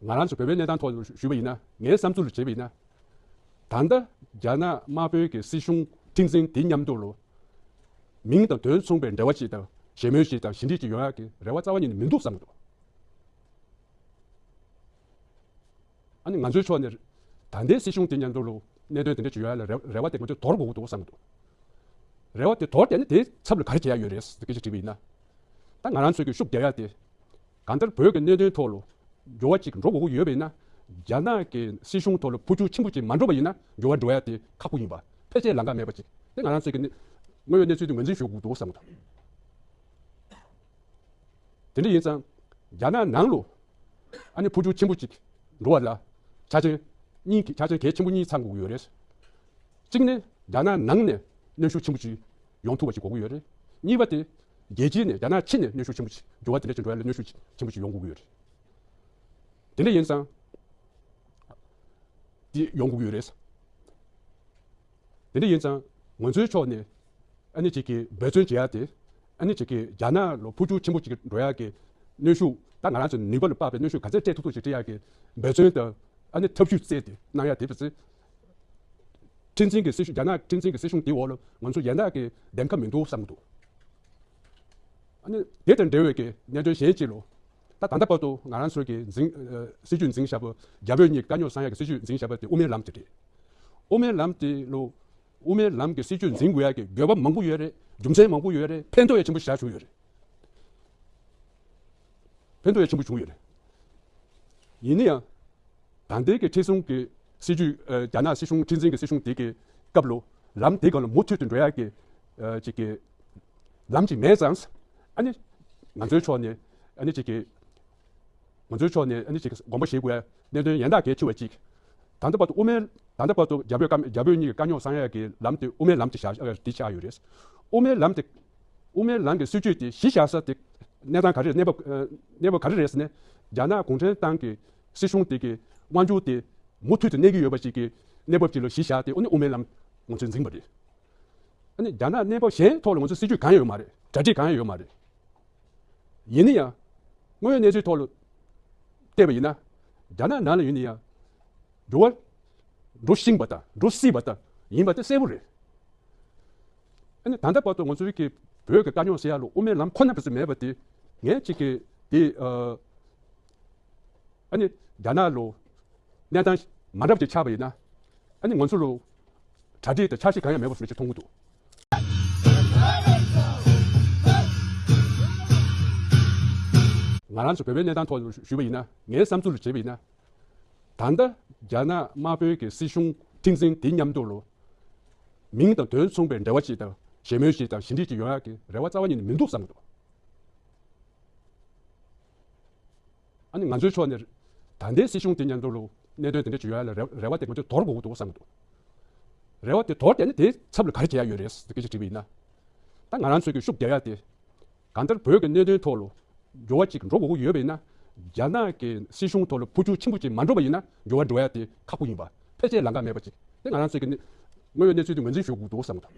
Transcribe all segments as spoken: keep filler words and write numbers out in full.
ང་རང་ཚོ་བོད་པའི་གནས་སྟངས་ཐོག་ཞུས་པ་ཡིན་ན། ངའི་བསམ་ཚུལ་ལ་བྱས་པ་ཡིན་ན། ད་ལྟ་རྒྱ་ནག་དམར་པོའི་གི་སྲིད་གཞུང་ཁྲིམས་འཛིན་དེ་མཉམ་དུ་ལོ། མིང་དང་དོན་མཚུངས་པའི་འབྲེལ་བ་ཅིག་དང་ཞལ་མོལ་ཅིག་དང་ཞི་འགྲིག་ཅིག་ཡོང་ཡག་གི་རེ་བ་རྩ་བ་ཉིད་ནས་མི་འདུག་བསམ་གྱི་འདུག་ཨ་ནི་ང་ཚོའི་ཕྱོགས་ནས་ད་ལྟའི་སྲིད་གཞུང་དེ་མཉམ་དུ་ལོ་གནད་དོན་དེ་འདྲ་ཅིག་ཡོང་ཡག་ལ་རེ་རེ་བ་དེ་ང་ཚོས་དོར་དགོས་ཀྱི་འདུག་བསམ་གྱི་འདུག་རེ་བ་དེ་དོར་བསྡད་ན་དེའི་ཚབ་ལ་ག་རེ་བྱེད་ཡག་ཡོད་རེད་ཟེར་སྐད་ཆ་དྲིས་པ་ཡིན་ན། ད་ང་རང་ཚོས་ཀྱི་ཤུགས་རྒྱག་ཡག་དེ། གང་ལྟར་བོད་ཀྱི་གནད་དོན་ཐོག་ལ་འགྱུར་བ་ཅིག་འགྲོ་དགོས་ཀྱི་ཡོད་པ་ཡིན་ན། རྒྱ་ནག་གི་སྲིད་གཞུང་ཐོག་ལ་འཕོ་འགྱུར་ཆེན་པོ་ཅིག་མ་འགྲོ་བ་ཡིན་ན་འགྱུར་བ་འགྲོ་ཡག་དེ་ཁག་པོ་ཡིན་པ། ཕལ་ཆེར་ལམ་ཁ་མེད་པ་ཅིག་དེ་ང་རང་ཚོས་ཀྱི་དངོས་ཡོད་གནས་ཚུལ་དེ་ངོས་འཛིན་ཞུ་དགོས་འདུག་བསམ་གྱི་འདུག་དེ་འདྲ་ཡིན་ཙང་། རྒྱ་ནག་ནང་ལོ། ཨ་ནི་འཕོ་འགྱུར་ཆེན་པོ་ཅིག་འགྲོ་བ་ལ། ཆ་རྐྱེན་གཉིས་ཀྱི་ཆ་རྐྱེན་གལ་ཆེན་པོ་གཉིས་ཚང་དགོས་ཀྱི་ཡོད་རེད། གཅིག་ནི་རྒྱ་ནག་ནང་ནས་གནོན་ཤུགས་ཆེན་པོ་ཅིག་ཡོང་ཐུབ་པ་ཅིག་དགོས་ཀྱི་ཡོད་རེད། གཉིས་པ་དེ། རྒྱལ་སྤྱི་ནས་རྒྱ་ནག་ཕྱི་ནས་གནོན་ཤུགས་ཆེན་པོ་ཅིག་འགྱུར་བ་དེ་འདྲ་ཅིག་འགྲོ་ཡ་ལ་གནོན་ཤུགས་ཆེན་པོ་ཅིག་ཡོང་དགོས་ཀྱི་ཡོད་རེད། དེ་འདྲ་ཡིན་ཙང་། དེ་ཡོང་དགོས་ཀྱི་ཡོད་རེད། དེ་འདྲ་ཡིན་ཙང་། ང་ཚོའི་ཕྱོགས་ནས། ཨ་ནི་ཅིག་གི་འབད་བརྩོན་བྱེད་ཡ་དེ། ཨ་ནི་ཅིག་གི་རྒྱ་ནག་ལོ་འཕོ་འགྱུར་ཆེན་པོ་ཅིག་འགྲོ་ཡ་གི་གནོན་ཤུགས། ད་ང་རང་ཚོ་ནུས་པ་ལ་དཔག་པའི་གནོན་ཤུགས་ག་ཚད་སྤྲད་ཐུབ་ཐུབ་ཅིག་སྤྲད་ཡ་གི་འབད་བརྩོན་དང་། ཨ་ནི་ཐབས་ཇུས་བཙལ་ཏེ་གནང་ཡ་དེ་བྱས་ཚེ། ཁྲིམས་འཛིན་གྱི་སྲིད་གཞུང་། རྒྱ་ནག་ཁྲིམས་འཛིན་གྱི་སྲིད་གཞུང་དེའི་འོག་ལ་ང་ཚོ་ཡན་ལག་གི་གདམ་ཁ་མི་འདུག་བསམ་གྱི་འདུག་ཨ་ནི་དེ་དང་འབྲེལ་བའི་གི་གནད་དོན་གཞན་གཅིག་ལོ། ད་ད་ལྟ་བར་དུ་ང་རང་ཚོའི་གི་འཛིན། ཨ། སྲིད་ཇུས་འཛིན་བཞག་པ། རྒྱ་བོད་གཉིས་དཀའ་རྙོག་སེལ་ཡག་གི་སྲིད་ཇུས་འཛིན་བཞག་པ་དེ་དབུ་མའི་ལམ་དེ་རེད། དབུ་མའི་ལམ་དེ་ལོ། དབུ་མའི་ལམ་གྱི་སྲིད་ཇུས་འཛིན་དགོས་ཡག་གི་དགོས་པ་མང་པོ་ཡོད་རེད། རྒྱུ་མཚན་མང་པོ་ཡོད་རེད། ཕན་ཐོགས་ཡང་ཆེན་པོ་ཞེ་དྲག་བྱུང་ཡོད་རེད། ཕན་ཐོགས་ཡང་ཆེན་པོ་བྱུང་ཡོད་རེད། ཡིན་ན་ཡང་། ད་ལྟའི་གི་ཁྲིམས་སྲུང་གི་སྲིད་ཇུས། ཨ། རྒྱ་ནག་སྲིད་གཞུང་། ཁྲིམས་འཛིན་གྱི་སྲིད་གཞུང་དེ་གི་སྐབས་ལོ། ལམ་དེ་སྒང་ལ་མུ་མཐུད་དུ་འགྲོ་ཡག་གི། ཨ། ཅིག་གི་ལམ་ཅིག་མེད་ཙང་། ཨ་ནི་ང་ཚོའི་ཕྱོགས་ནས། ཨ་ནི་ཅིག་གི་ང་ཚོའི་ཕྱོགས་ནས། ཨ་ནི་ཅིག་དགོངས་པ་བཞེས་དགོས་ཡ་གནད་དོན་ཡན་ལག་གལ་ཆེ་བ་ཅིག་ད་ལྟ་བར་དུ་དབུ་མའི། ད་ལྟ་བར་དུ་རྒྱ་བོད་དཀའ། རྒྱ་བོད་གཉིས་ཀྱི་དཀའ་རྙོག་སེལ་ཡག་གི་ལམ་དེ་དབུ་མའི་ལམ་དེ་བཞག། ཨ། དེ་ཆགས་ཡོད་རེད། དབུ་མའི་ལམ་དེ། དབུ་མའི་ལམ་གྱི་སྲིད་ཇུས་དེ་གཞི་བཞག་ས་དེ་གནས་སྟངས་ག་རེ་རེད། གནས་བབ། ཨ། གནས་བབ་ག་རེ་རེད་ཟེར་ན། རྒྱ་ནག་གུང་ཁྲན་ཏང་གི་སྲིད་གཞུང་དེ་གི་དབང་སྒྱུར་དེ་མུ་མཐུད་དུ་གནས་ཀྱི་ཡོད་པ་ཞིག་གི་གནས་བབ་ཅིག་ལ་གཞི་བཞག་སྟེ། ཨ་ནི་དབུ་མའི་ལམ་ང་ཚོས་འཛིན་པ་རེད། ཨ་ནི་རྒྱ་ནག་གནས་བབ་གཞན་ཐོག་ལ་ང་ཚོ་སྲིད་ཇུས་གང་ཡང་ཡོད་མ་རེད། གྲ་སྒྲིག་གང་ཡང་ཡོད་མ་རེད། ཡིན་ན་ཡང་། དངོས་ཡོད་གནས་ཚུལ་ཐོག་ལ་བལྟས་པ་ཡིན་ན། རྒྱ་ནག་ནང་ལ་ཡིན་ན་ཡང་། འགྱུར་བ་འགྲོ་བཞིན་པ་དང་འགྲོ་སྲིད་པ་དང་ཡིན་པ་དེ་གསལ་པོ་རེད། ཨ་ནི་ད་ལྟ་བར་དུ་ང་ཚོའི་གི་བོད་ཀྱི་དཀའ་རྙོག་སེལ་ཡག་ལ་དབུ་མའི་ལམ་ཁོ་ན་བེད་སྤྱོད་མེད་པ་དེ། ངས་ཅིག་གི་དེ། ཨ། ཨ་ནི་རྒྱ་ནག་ལོ། གནས་སྟངས་མ་འདྲ་བ་ཅིག་ཆགས་པ་ཡིན་ན། ཨ་ནི་ང་ཚོ་ལོ། གྲ་སྒྲིག་དང་འཆར་གཞི་གང་ཡང་མེད་པ་བཟོ་འདྲ་ཅིག་མཐོང་གི་འདུག་ང་རང་ཚོ་བོད་པའི་གནས་སྟངས་ཐོག་ཞུས་པ་ཡིན་ན། ངའི་བསམ་ཚུལ་ལ་བྱས་པ་ཡིན་ན། ད་ལྟ་རྒྱ་ནག་དམར་པོའི་གི་སྲིད་གཞུང་ཁྲིམས་འཛིན་དེ་མཉམ་དུ་ལོ། མིང་དང་དོན་མཚུངས་པའི་འབྲེལ་བ་ཅིག་དང་ཞལ་མོལ་ཅིག་དང་ཞི་འགྲིག་ཅིག་ཡོང་ཡག་གི་རེ་བ་རྩ་བ་ཉིད་ནས་མི་འདུག་བསམ་གྱི་འདུག་ཨ་ནི་ང་ཚོའི་ཕྱོགས་ནས་ད་ལྟའི་སྲིད་གཞུང་དེ་མཉམ་དུ་ལོ་གནད་དོན་དེ་འདྲ་ཅིག་ཡོང་ཡ་ལ་རེ་རེ་བ་དེ་ང་ཚོས་དོར་དགོས་ཀྱི་འདུག་བསམ་གྱི་འདུག་རེ་བ་དེ་དོར་བསྡད་ན་དེའི་ཚབ་ལ་ག་རེ་བྱེད་ཡ་ཡོད་རེད་ཟེར་སྐད་ཆ་དྲིས་པ་ཡིན་ན། ད་ང་རང་ཚོས་ཀྱི་ཤུགས་རྒྱག་ཡ་དེ། གང་ལྟར་བོད་ཀྱི་གནད་དོན་ཐོག་ལ་འགྱུར་བ་ཅིག་འགྲོ་དགོས་ཀྱི་ཡོད་པ་ཡིན་ན། རྒྱ་ནག་གི་སྲིད་གཞུང་ཐོག་ལ་འཕོ་འགྱུར་ཆེན་པོ་ཅིག་མ་འགྲོ་བ་ཡིན་ན་འགྱུར་བ་འགྲོ་ཡ་དེ་ཁག་པོ་ཡིན་པ། ཕལ་ཆེར་ལམ་ཁ་མེད་པ་ཅིག་དེ་ང་རང་ཚོས་ཀྱི་དངོས་ཡོད་གནས་ཚུལ་དེ་ངོས་འཛིན་ཞུ་དགོས་འདུག་བསམ་གྱི་འདུག་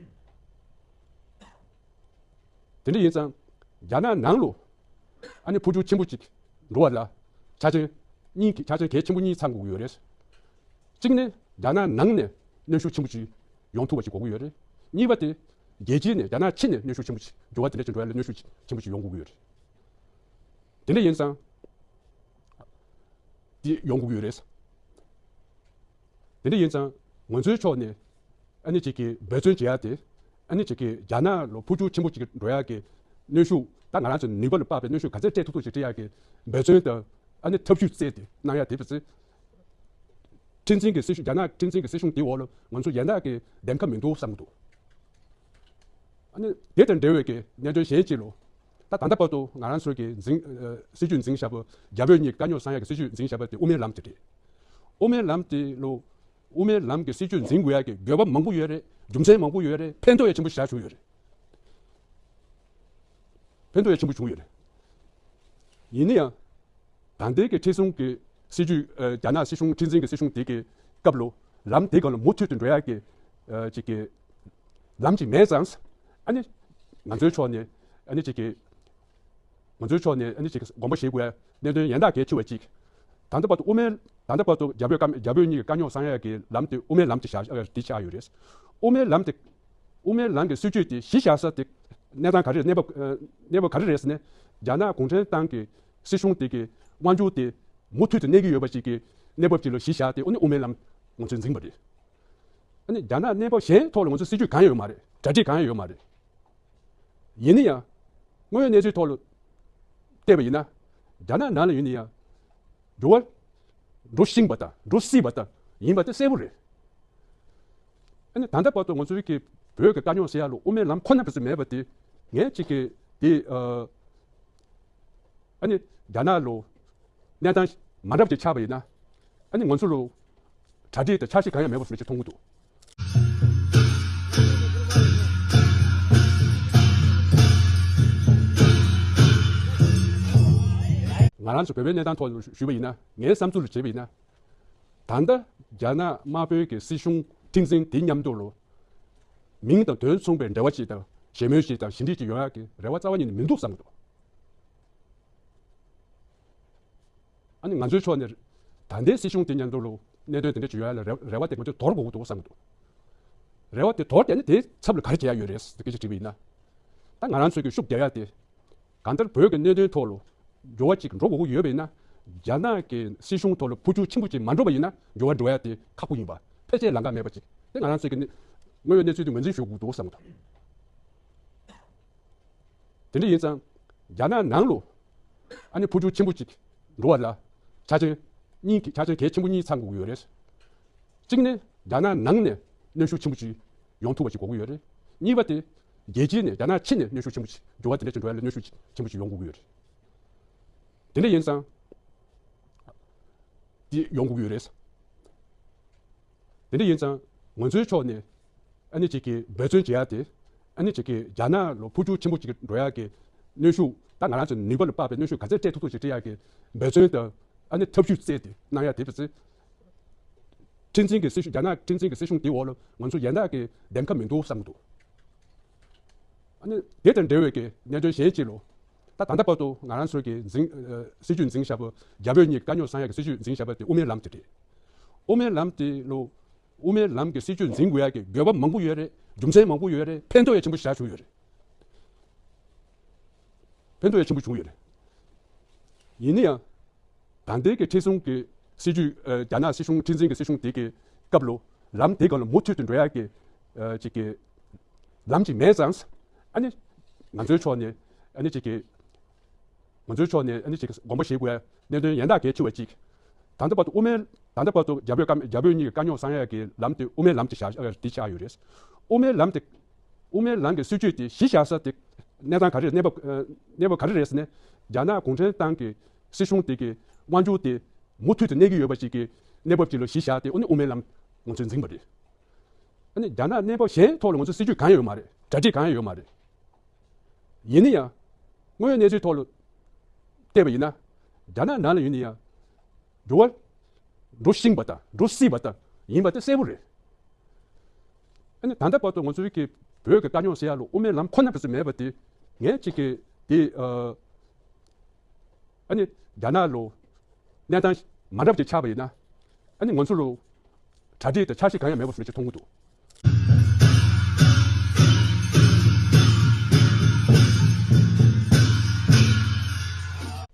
དེ་འདྲ་ཡིན་ཙང་། རྒྱ་ནག་ནང་ལོ། ཨ་ནི་འཕོ་འགྱུར་ཆེན་པོ་ཅིག་འགྲོ་བ་ལ། ཆ་རྐྱེན་གཉིས་ཀྱི་ཆ་རྐྱེན་གལ་ཆེན་པོ་གཉིས་ཚང་དགོས་ཀྱི་ཡོད་རེད། གཅིག་ནི་རྒྱ་ནག་ནང་ནས་གནོན་ཤུགས་ཆེན་པོ་ཅིག་ཡོང་ཐུབ་པ་ཅིག་དགོས་ཀྱི་ཡོད་རེད། གཉིས་པ་དེ། རྒྱལ་སྤྱིའི་ནས་རྒྱ་ནག་ཕྱི་ནས་གནོན་ཤུགས་ཆེན་པོ་ཅིག་འགྱུར་བ་དེ་འདྲ་ཅིག་འགྲོ་ཡ་ལ་གནོན་ཤུགས་ཆེན་པོ་ཅིག་ཡོང་དགོས་ཀྱི་ཡོད་རེད། དེ་འདྲ་ཡིན་ཙང་། དེ་ཡོང་དགོས་ཀྱི་ཡོད་རེད། དེ་འདྲ་ཡིན་ཙང་། ང་ཚོའི་ཕྱོགས་ནས། ཨ་ནི་ཅིག་གི་འབད་བརྩོན་བྱེད་ཡ་དེ། ཨ་ནི་ཅིག་གི་རྒྱ་ནག་ལོ་འཕོ་འགྱུར་ཆེན་པོ་ཅིག་འགྲོ་ཡ་གི་གནོན་ཤུགས། ད་ང་རང་ཚོ་ནུས་པ་ལ་དཔག་པའི་གནོན་ཤུགས་ག་ཚད་སྤྲད་ཐུབ་ཐུབ་ཅིག་སྤྲད་ཡ་གི་འབད་བརྩོན་དང་། ཨ་ནི་ཐབས་ཇུས་བཙལ་ཏེ་གནང་ཡ་དེ་བྱས་ཚེ། ཁྲིམས་འཛིན་གྱི་སྲིད་གཞུང་། རྒྱ་ནག་ཁྲིམས་འཛིན་གྱི་སྲིད་གཞུང་དེའི་འོག་ལ་ང་ཚོ་ཡན་ལག་གི་གདམ་ཁ་མི་འདུག་བསམ་གྱི་འདུག་ཨ་ནི་དེ་དང་འབྲེལ་བའི་གི་གནད་དོན་གཞན་གཅིག་ལོ། ད་ད་ལྟ་བར་དུ་ང་རང་ཚོའི་གི་འཛིན། ཨ། སྲིད་ཇུས་འཛིན་བཞག་པ། རྒྱ་བོད་གཉིས་དཀའ་རྙོག་སེལ་ཡ་གི་སྲིད་ཇུས་འཛིན་བཞག་པ་དེ་དབུ་མའི་ལམ་དེ་རེད། དབུ་མའི་ལམ་དེ་ལོ། དབུ་མའི་ལམ་གྱི་སྲིད་ཇུས་འཛིན་དགོས་ཡ་གི་དགོས་པ་མང་པོ་ཡོད་རེད། རྒྱུ་མཚན་མང་པོ་ཡོད་རེད། ཕན་ཐོགས་ཡ་ཆེན་པོ་ཞེ་དྲག་བྱུང་ཡོད་རེད། ཕན་ཐོགས་ཡ་ཆེན་པོ་བྱུང་ཡོད་རེད། ཡིན་ན་ཡང་། ད་ལྟའི་གི་ཁྲིམས་སྲུང་གི་སྲིད་ཇུས། ཨ། རྒྱ་ནག་སྲིད་གཞུང་ཁྲིམས་འཛིན་གྱི་སྲིད་གཞུང་དེ་གི་སྐབས་ལོ། ལམ་དེ་སྒང་ལ་མུ་མཐུད་དུ་འགྲོ་ཡ་གི། ཨ། ཅིག་གི་ལམ་ཅིག་མེད་ཙང་། ཨ་ནི་ང་ཚོའི་ཕྱོགས་ནས། ཨ་ནི་ཅིག་གི་ང་ཚོའི་ཕྱོགས་ནས། ཨ་ནི་ཅིག་དགོངས་པ་བཞེས་དགོས་ཡ་གནད་དོན་ཡན་ལག་གལ་ཆེ་བ་ཅིག་ད་ལྟ་བར་དུ་དབུ་མའི་ད་ལྟ་བར་དུ་རྒྱ་བོད་ཀ་རྒྱ་བོད་གཉིས་ཀྱི་དཀའ་རྙོག་སེལ་ཡག་གི་ལམ་དེ་དབུ་མའི་ལམ་དེ་བཞག་དེ་ཆགས་ཡོད་རེད། དབུ་མའི་ལམ་དེ་དབུ་མའི་ལམ་གྱི་སྲིད་བྱུས་དེ་གཞི་བཞག་ས་དེ་གནས་སྟངས་ག་རེ་རེད། གནས་བབ་གནས་བབ་ག་རེ་རེད་ཟེར་ན། རྒྱ་ནག་གུང་ཁྲན་ཏང་གི་སྲིད་གཞུང་དེ་གི་དབང་སྒྱུར་དེ་མུ་མཐུད་དུ་གནས་ཀྱི་ཡོད་པ་ཞིག་གི་གནས་བབ་ཅིག་ལ་གཞི་བཞག་སྟེ་ཨ་ནི་དབུ་མའི་ལམ་ང་ཚོས་འཛིན་པ་རེད། ཨ་ནི་རྒྱ་ནག་གནས་བབ་གཞན་ཐོག་ལ་ང་ཚོ་སྲིད་ཇུས་གང་ཡང་ཡོད་མ་རེད། གྲ་སྒྲིག་གང་ཡང་ཡོད་མ་རེད། ཡིན་ན་ཡང་། དངོས་ཡོད་གནས་ཚུལ་ཐོག་ལ་བལྟས་པ་ཡིན་ན། རྒྱ་ནག་ནང་ལ་ཡིན་ན་ཡང་། འགྱུར་བ་འགྲོ་བཞིན་པ་དང་འགྲོ་སྲིད་པ་དང་ཡིན་པ་དེ་གསལ་པོ་རེད། ཨ་ནི་ད་ལྟ་བར་དུ་ང་ཚོའི་གི་བོད་ཀྱི་དཀའ་རྙོག་སེལ་ཡག་ལ་དབུ་མའི་ལམ་ཁོ་ན་ག་ཚོད་མེད་པ་དེ་ངས་གཅིག་གི་དེ་ཨ་ནི་རྒྱ་ནག་ལ་གནས་སྟངས་མ་འདྲ་བ་ཅིག་ཆགས་པ་ཡིན་ན། ཨ་ནི་ང་ཚོ་ལ་གྲ་སྒྲིག་དང་འཆར་གཞི་གང་ཡང་མེད་པ་བཟོ་འདྲ་ཅིག་མཐོང་གི་འདུག་ང་རང་ཚོ་བོད་པའི་གནས་སྟངས་ཐོག་ནས་ཞུས་པ་ཡིན་ན། ངའི་བསམ་ཚུལ་ལ་བྱས་པ་ཡིན་ན། ད་ལྟ་རྒྱ་ནག་དམར་པོའི་གི་སྲིད་གཞུང་ཁྲིམས་འཛིན་དེ་མཉམ་དུ་ལ་མིང་དང་དོན་མཚུངས་པའི་འབྲེལ་བ་ཅིག་དང་ཞལ་མོལ་ཅིག་དང་ཞི་འགྲིག་ཅིག་ཡོང་ཡག་གི་རེ་བ་རྩ་བ་ཉིད་ནས་མི་འདུག་བསམ་གི་འདུག་ཨ་ནི་ང་ཚོའི་ཕྱོགས་ནས་ད་ལྟའི་སྲིད་གཞུང་དེ་མཉམ་དུ་ལ་གནད་དོན་དེ་འདྲ་ཅིག་ཡོང་ཡག་ལ་རེ་རེ་བ་དེ་ང་ཚོས་དོར་དགོས་ཀྱི་འདུག་བསམ་གི་འདུག་རེ་བ་དེ་དོར་ཏེ་ཨ་ནི་དེའི་ཚབ་ལ་ག་རེ་བྱེད་ཡག་ཡོད་རེད་ཟེར་སྐད་ཆ་དྲིས་པ་ཡིན་ན། ད་ང་རང་ཚོས་ཀྱི་ཤུགས་རྒྱག་ཡག་དེ། གང་ལྟར་བོད་ཀྱི་གནད་དོན་ཐོག་ལ་འགྱུར་བ་ཅིག་འགྲོ་དགོས་ཀྱི་ཡོད་པ་ཡིན་ན། རྒྱ་ནག་གི་སྲིད་གཞུང་ཐོག་ལ་འཕོ་འགྱུར་ཆེན་པོ་ཅིག་མ་འགྲོ་བ་ཡིན་ན་འགྱུར་བ་འགྲོ་ཡ་དེ་ཁག་པོ་ཡིན་པ་ཕལ་ཆེར་ལམ་ཁ་མེད་པ་ཅིག་དེ་ང་རང་ཚོས་ཀྱི་དངོས་ཡོད་གནས་ཚུལ་དེ་ངོས་འཛིན་ཞུ་དགོས་འདུག་བསམ་གི་འདུག་དེ་འདྲ་ཡིན་ཙང་རྒྱ་ནག་ནང་ལ་ཨ་ནི་འཕོ་འགྱུར་ཆེན་པོ་ཅིག་འགྲོ་བ་ལ་ཆ་རྐྱེན་གཉིས་ཆ་རྐྱེན་གལ་ཆེན་པོ་གཉིས་ཚང་དགོས་ཀྱི་ཡོད་རེད། གཅིག་ནི་རྒྱ་ནག་ནང་ནས་གནོན་ཤུགས་ཆེན་པོ་ཅིག་ཡོང་ཐུབ་པ་ཞིག་དགོས་ཀྱི་ཡོད་རེད། གཉིས་པ་དེ་རྒྱལ་སྤྱི་ནས་རྒྱ་ནག་ཕྱི་ནས་གནོན་ཤུགས་ཆེན་པོ་ཅིག་འགྱུར་བ་དེ་འདྲ་ཅིག་འགྲོ་ཡ་ལ་གནོན་ཤུགས་ཆེན་པོ་ཅིག་ཡོང་དགོས་ཀྱི་ཡོད་རེད། དེ་འདྲ་ཡིན་ཙང་དེ་ཡོང་དགོས་ཀྱི་ཡོད་རེད། དེ་འདྲ་ཡིན་ཙང་ང་ཚོའི་ཕྱོགས་ནས་ཨ་ནི་ཅིག་གི་འབད་བརྩོན་བྱེད་ཡ་དེ། ཨ་ནི་ཅིག་གི་རྒྱ་ནག་ལ་འཕོ་འགྱུར་ཆེན་པོ་ཅིག་འགྲོ་ཡ་གི་གནོན་ཤུགས། ད་ང་རང་ཚོ་ནུས་པ་ལ་དཔག་པའི་གནོན་ཤུགས་ག་ཚད་སྤྲད་ཐུབ་ཐུབ་ཅིག་སྤྲད་ཡ་གི་འབད་བརྩོན་དང་ཨ་ནི་ཐབས་ཇུས་བཙལ་ཏེ་གནང་ཡ་དེ་བྱས་ཚེ། ཁྲིམས་འཛིན་གྱི་སྲིད་གཞུང་། རྒྱ་ནག་ཁྲིམས་འཛིན་གྱི་སྲིད་གཞུང་དེའི་འོག་ལ་ང་ཚོ་ཡན་ལག་གི་འདེམས་ཁ་མི་འདུག་བསམ་གྱི་འདུག་ཨ་ནི་དེ་དང་འབྲེལ་བའི་གི་གནད་དོན་གཞན་གཅིག་ལ། ད་ད་ལྟ་བར་དུ་ང་རང་ཚོའི་གི་འཛིན་ཨ་སྲིད་ཇུས་འཛིན་བཞག་པ། རྒྱ་བོད་གཉིས་དཀའ་རྙོག་སེལ་ཡག་གི་སྲིད་ཇུས་འཛིན་བཞག་པ་དེ་དབུ་མའི་ལམ་དེ་རེད། དབུ་མའི་ལམ་དེ་ལ་དབུ་མའི་ལམ་གྱི་སྲིད་ཇུས་འཛིན་དགོས་ཡག་གི་དགོས་པ་མང་པོ་ཡོད་རེད། རྒྱུ་མཚན་མང་པོ་ཡོད་རེད། ཕན་ཐོགས་ཡང་ཆེན་པོ་ཞེ་དྲག་བྱུང་ཡོད་རེད། ཕན་ཐོགས་ཡང་ཆེན་པོ་བྱུང་ཡོད་རེད། ཡིན་ན་ཡང་། ད་ལྟའི་གི་ཁྲིམས་སྲུང་གི་སྲིད་ཇུས། ཨ་རྒྱ་ནག་སྲིད་གཞུང་ཁྲིམས་འཛིན་གྱི་སྲིད་གཞུང་དེ་གི་སྐབས་ལ་ལམ་དེ་སྒང་ལ་མུ་མཐུད་དུ་འགྲོ་ཡག་གི་ཨ་ཅིག་གི་ལམ་ཅིག་མེད་ཙང་། ཨ་ནི་ང་ཚོའི་ཕྱོགས་ནས་ཨ་ནི་ཅིག་གི་ང་ཚོའི་ཕྱོགས་ནས་ཨ་ནི་ཅིག་དགོངས་པ་བཞེས་དགོས་ཡ་གནད་དོན་ཡན་ལག་གལ་ཆེ་བ་ཅིག་ད་ལྟ་བར་དུ་དབུ་མའི། ད་ལྟ་བར་དུ་རྒྱ་བོད་ཀ་རྒྱ་བོད་གཉིས་ཀྱི་དཀའ་རྙོག་སེལ་ཡག་གི་ལམ་དེ་དབུ་མའི་ལམ་དེ་བཞག་དེ་ཆགས་ཡོད་རེད། དབུ་མའི་ལམ་དེ། དབུ་མའི་ལམ་གྱི་སྲིད་ཇུས་དེ་གཞི་བཞག་ས་དེ་གནས་སྟངས་ག་རེ་རེད། གནས་བབ་ཨ་གནས་བབ་ག་རེ་རེད་ཟེར་ན། རྒྱ་ནག་གུང་ཁྲན་ཏང་གི་སྲིད་གཞུང་དེ་གི་དབང་སྒྱུར་དེ་མུ་མཐུད་དུ་གནས་ཀྱི་ཡོད་པ་ཞིག་གི་གནས་བབ་ཅིག་ལ་གཞི་བཞག་སྟེ་ཨ་ནི་དབུ་མའི་ལམ་ང་ཚོས་འཛིན་པ་རེད། ཨ་ནི་རྒྱ་ནག་གནས་བབ་གཞན་ཐོག་ལ་ང་ཚོ་སྲིད་ཇུས་གང་ཡང་ཡོད་མ་རེད། གྲ་སྒྲིག་གང་ཡང་ཡོད་མ་རེད། ཡིན་ན་ཡང་། དངོས་ཡོད་གནས་ཚུལ་ཐོག་ལ་བལྟས་པ་ཡིན་ན། རྒྱ་ནག་ནང་ལ་ཡིན་ན་ཡང་། འགྱུར་བ་འགྲོ་བཞིན་པ་དང་འགྲོ་སྲིད་པ་དང་ཡིན་པ་དེ་གསལ་པོ་རེད། ཨ་ནི་ད་ལྟ་བར་དུ་ང་ཚོའི་གི་བོད་ཀྱི་དཀའ་རྙོག་སེལ་ཡག་ལ་དབུ་མའི་ལམ་ཁོ་ན་ག་ཚོད་མེད་པ་དེ་ངས་གཅིག་གི་དེ་ཨ་ཨ་ནི་རྒྱ་ནག་ལ་གནས་སྟངས་མ་འདྲ་བ་ཅིག་ཆགས་པ་ཡིན་ན། ཨ་ནི་ང་ཚོ་ལ་གྲ་སྒྲིག་དང་འཆར་གཞི་གང་ཡང་མེད་པ་བཟོ་འདྲ་ཅིག་མཐོང་གི་འདུག་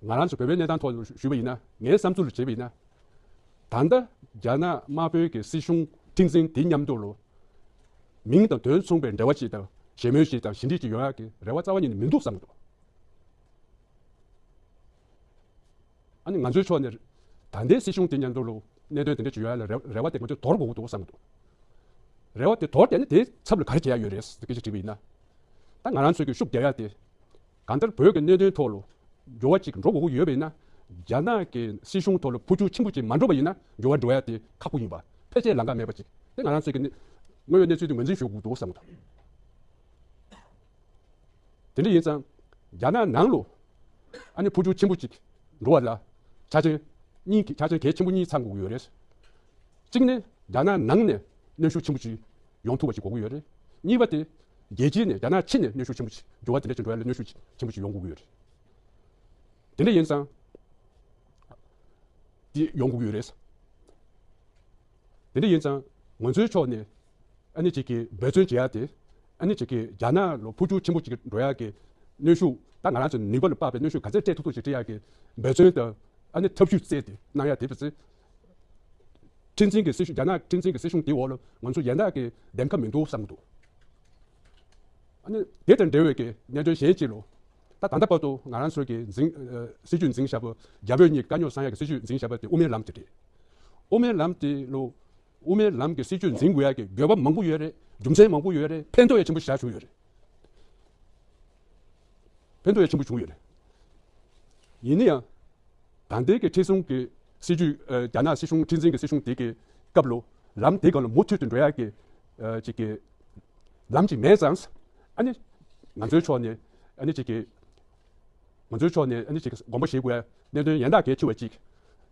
ང་རང་ཚོ་བོད་པའི་གནས་སྟངས་ཐོག་ནས་ཞུས་པ་ཡིན་ན། ངའི་བསམ་ཚུལ་ལ་བྱས་པ་ཡིན་ན། ད་ལྟ་རྒྱ་ནག་དམར་པོའི་གི་སྲིད་གཞུང་ཁྲིམས་འཛིན་དེ་མཉམ་དུ་ལ་མིང་དང་དོན་མཚུངས་པའི་འབྲེལ་བ་ཅིག་དང་ཞལ་མོལ་ཅིག་དང་ཞི་འགྲིག་ཅིག་ཡོང་ཡག་གི་རེ་བ་རྩ་བ་ཉིད་ནས་མི་འདུག་བསམ་གི་འདུག་ཨ་ནི་ང་ཚོའི་ཕྱོགས་ནས་ད་ལྟའི་སྲིད་གཞུང་དེ་མཉམ་དུ་ལ་གནད་དོན་དེ་འདྲ་ཅིག་ཡོང་ཡ་ལ་རེ་རེ་བ་དེ་ང་ཚོས་དོར་དགོས་ཀྱི་འདུག་བསམ་གྱི་འདུག་རེ་བ་དེ་དོར་ཏེ་ནི་དེའི་ཚབ་ལ་ག་རེ་བྱེད་ཡ་ཡོད་རེད་ཟེར་སྐད་ཆ་དྲིས་པ་ཡིན་ན། ད་ང་རང་ཚོས་ཀྱི་ཤུགས་རྒྱག་ཡ་དེ། གང་ལྟར་བོད་ཀྱི་གནད་དོན་ཐོག་ལ་འགྱུར་བ་ཅིག་འགྲོ་དགོས་ཀྱི་ཡོད་པ་ཡིན་ན། རྒྱ་ནག་གི་སྲིད་གཞུང་ཐོག་ལ་འཕོ་འགྱུར་ཆེན་པོ་ཅིག་མ་འགྲོ་བ་ཡིན་ན་འགྱུར་བ་འགྲོ་ཡ་དེ་ཁག་པོ་ཡིན་པ་ཕལ་ཆེར་ལམ་ཁ་མེད་པ་ཅིག་དེ་ང་རང་ཚོས་ཀྱི་དངོས་ཡོད་གནས་ཚུལ་དེ་ངོས་འཛིན་ཞུ་དགོས་འདུག་བསམ་གྱི་འདུག་དེ་འདྲ་ཡིན་ཙང་། རྒྱ་ནག་ནང་ལ་ཨ་ནི་འཕོ་འགྱུར་ཆེན་པོ་ཅིག་འགྲོ་བ་ལ་ཆ་རྐྱེན་གཉིས་ཀྱི་ཆ་རྐྱེན་གལ་ཆེན་པོ་གཉིས་ཚང་དགོས་ཀྱི་ཡོད་རེད། གཅིག་ནི་རྒྱ་ནག་ནང་ནས་གནོན་ཤུགས་ཆེན་པོ་ཅིག་ཡོང་ཐུབ་པ་ཅིག་དགོས་ཀྱི་ཡོད་རེད། གཉིས་པ་དེ་རྒྱལ་སྤྱིའི་ནས་རྒྱ་ནག་ཕྱི་ནས་གནོན་ཤུགས་ཆེན་པོ་ཅིག་འགྱུར་བ་དེ་འདྲ་ཅིག་འགྲོ་ཡ་ལ་གནོན་ཤུགས་ཆེན་པོ་ཅིག་ཡོང་དགོས་ཀྱི་ཡོད་རེད། དེ་འདྲ་ཡིན་ཙང་། དེ་ཡོང་དགོས་ཀྱི་ཡོད་རེད། དེ་འདྲ་ཡིན་ཙང་ང་ཚོའི་ཕྱོགས་ནས་ཨ་ནི་ཅིག་གི་འབད་བརྩོན་བྱེད་ཡ་དེ། ཨ་ནི་ཅིག་གི་རྒྱ་ནག་ལ་འཕོ་འགྱུར་ཆེན་པོ་ཅིག་འགྲོ་ཡ་གི་གནོན་ཤུགས། ད་ང་རང་ཚོ་ནུས་པ་ལ་དཔག་པའི་གནོན་ཤུགས་ག་ཚད་སྤྲད་ཐུབ་ཐུབ་ཅིག་སྤྲད་ཡ་གི་འབད་བརྩོན་དང་། ཨ་ནི་ཐབས་ཇུས་བཙལ་ཏེ་གནང་ཡ་དེ་བྱས་ཙང་། ཁྲི་འཛིན་གྱི་སྲིད་གཞུང་། རྒྱ་ནག་ཁྲི་འཛིན་གྱི་སྲིད་གཞུང་དེའི་འོག་ལ་ང་ཚོ་གཞན་དག་གི་འདེམས་ཁ་མི་འདུག་བསམ་གྱི་འདུག་ཨ་ནི་དེ་དང་འབྲེལ་བའི་གི་གནད་དོན་གཞན་ཅིག་ལ། ད་ད་ལྟ་བར་དུ་ང་རང་ཚོ་གི་འཛིན་ཨ་སྲིད་ཇུས་འཛིན་བཞག་པ། རྒྱ་བོད་གཉིས་དཀའ་རྙོག་སངས་ཡ་གི་སྲིད་ཇུས་འཛིན་བཞག་པ་དེ་དབུ་མའི་ལམ་དེ་རེད། དབུ་མའི་ལམ་དེ་ལ། དབུ་མའི་ལམ་གྱི་སྲིད་ཇུས་འཛིན་དགོས་ཡ་གི་དགོས་པ་མང་པོ་ཡོད་རེད། རྒྱུ་མཚན་མང་པོ་ཡོད་རེད། ཕན་ཐོགས་ཡ་ཆེན་པོ་ཞེ་དྲག་བྱུང་ཡོད་རེད། ཕན་ཐོགས་ཡ་ཆེན་པོ་བྱུང་ཡོད་རེད། ཡིན་ན་ཡང་། ད་ལྟའི་གི་ཁྲི་སྲོང་གི་སྲིད་ཇུས། ཨ་རྒྱ་ནག་སྲིད་གཞུང་། ཁྲི་འཛིན་གྱི་སྲིད་གཞུང་དེ་གི་སྐབས་ལ་ལམ་དེ་སྒང་ལ་མུ་མཐུད་དུ་འགྲོ་ཡ་གི་ཨ་ཅིག་གི་ལམ་ཅིག་མེད་ཙང་། ཨ་ནི་ང་ཚོའི་ཕྱོགས་ནས། ཨ་ནི་ཅིག་གི་ང་ཚོའི་ཕྱོགས་ནས་ཨ་ནི་ཅིག་གི་དགོངས་པ་བཞེས་དགོས་ཡ་གནད་དོན་ཡན་ལག་གལ་ཆེ་བ་ཅིག་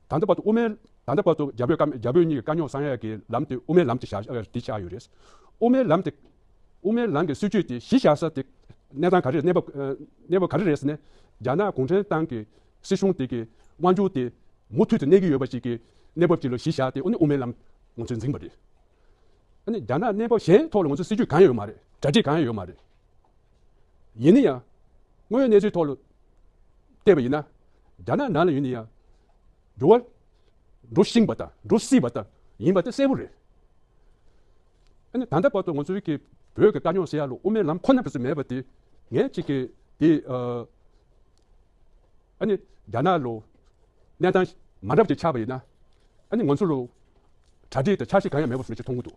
ད་ལྟ་བར་དུ་དབུ་མའི། ད་ལྟ་བར་དུ་རྒྱ་བོད་དཀའ། རྒྱ་བོད་གཉིས་ཀྱི་དཀའ་རྙོག་སངས་ཡ་གི་ལམ་དེ་དབུ་མའི་ལམ་དེ་བཞག་ཨ་དེ་ཆགས་ཡོད་རེད། དབུ་མའི་ལམ་དེ། དབུ་མའི་ལམ་གྱི་སྲིད་ཇུས་དེ་གཞི་བཞག་ས་དེ་གནས་སྟངས་ག་རེ། གནས་བབ་ཨ་གནས་བབ་ག་རེ་རེད་ཟེར་ན། རྒྱ་ནག་གུང་ཁྲན་ཏང་གི་སྲིད་གཞུང་དེ་གི་དབང་སྒྱུར་དེ་མུ་མཐུད་དུ་གནས་ཀྱི་ཡོད་པ་ཅིག་གི་གནས་བབ་ཅིག་ལ་གཞི་བཞག་སྟེ། ཨ་ནི་དབུ་མའི་ལམ་ང་ཚོས་འཛིན་པ་རེད། ཨ་ནི་རྒྱ་ནག་གནས་བབ་གཞན་ཐོག་ལ་ང་ཚོ་སྲིད་ཇུས་གང་ཡང་ཡོད་མ་རེད། གྲ་སྒྲིག་གང་ཡང་ཡོད་མ་རེད། ཡིན་ན་ཡང་། དངོས་ཡོད་གནས་ཚུལ་ཐོག་ལ་བལྟས་པ་ཡིན་ན། རྒྱ་ནག་ནང་ལ་ཡིན་ན་ཡང་། འགྲོ་བ། འགྲོ་བཞིན་པ་དང་འགྲོ་སྲིད་པ་དང་ཡིན་པ་དེ་གསལ་པོ་རེད། ཨ་ནི་ད་ལྟ་བར་དུ་ང་ཚོའི་གི་བོད་ཀྱི་དཀའ་རྙོག་སེལ་ཡ་ལ་དབུ་མའི་ལམ་ཁོ་ན་བར་དུ་མེད་པ་དེ། ངས་ཅིག་གི་དེ་ཨ་ཨ་ནི་རྒྱ་ནག་ལ་གནས་སྟངས་མ་འདྲ་བ་ཅིག་ཆགས་པ་ཡིན་ན། ཨ་ནི་ང་ཚོ་ལ་གྲ་སྒྲིག་དང་འཆར་གཞི་གང་ཡང་མེད་པ་བཟོ་འདྲ་ཅིག་མཐོང་གི་འདུག